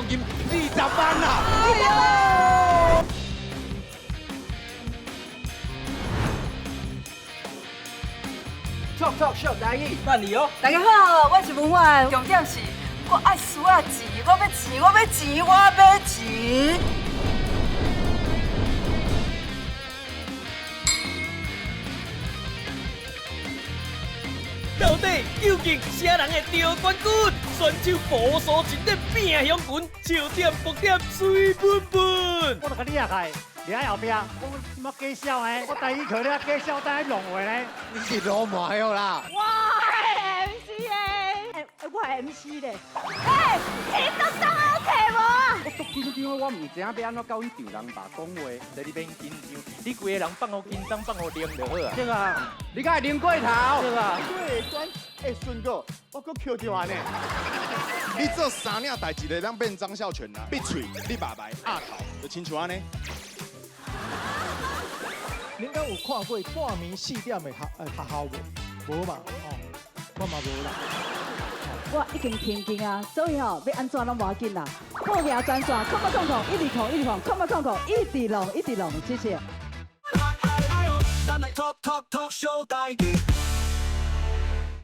金20万啦！ Talk Talk Show 台语办理哦。大家好，我是文婉，重點是我愛需要錢，我欲錢，我欲錢，我欲錢。到底究竟啥人會得冠軍？選手無數前點拼雄群，笑點爆點水噴噴。我就共你掠開，掠喺後壁，我什麼假笑呢？我台語課咧假笑，等下弄話呢？你是老麻了啦！我係 MC 咧，我係 MC 咧。欸，錢都當我提無啊！我足緊張，我毋知影欲按怎佮阮丈人爸講話，所以你免緊張，你規个人放予緊張，放予冷就好啊。對啊，你敢會啉過頭？對啊。對，選，欸，順哥，我閣抾著按呢。你做三領代誌，就當變張孝全啦，閉喙，你爸爸鴨頭，就親像按呢。恁敢有看過半暝4點的學校無？無嘛？哦，我嘛無啦。我已經停經啊，所以吼欲按怎攏無要緊啦。報名專線0800 120 120 0800一直弄一直弄，謝謝。 Talk Talk Talk Show 台語。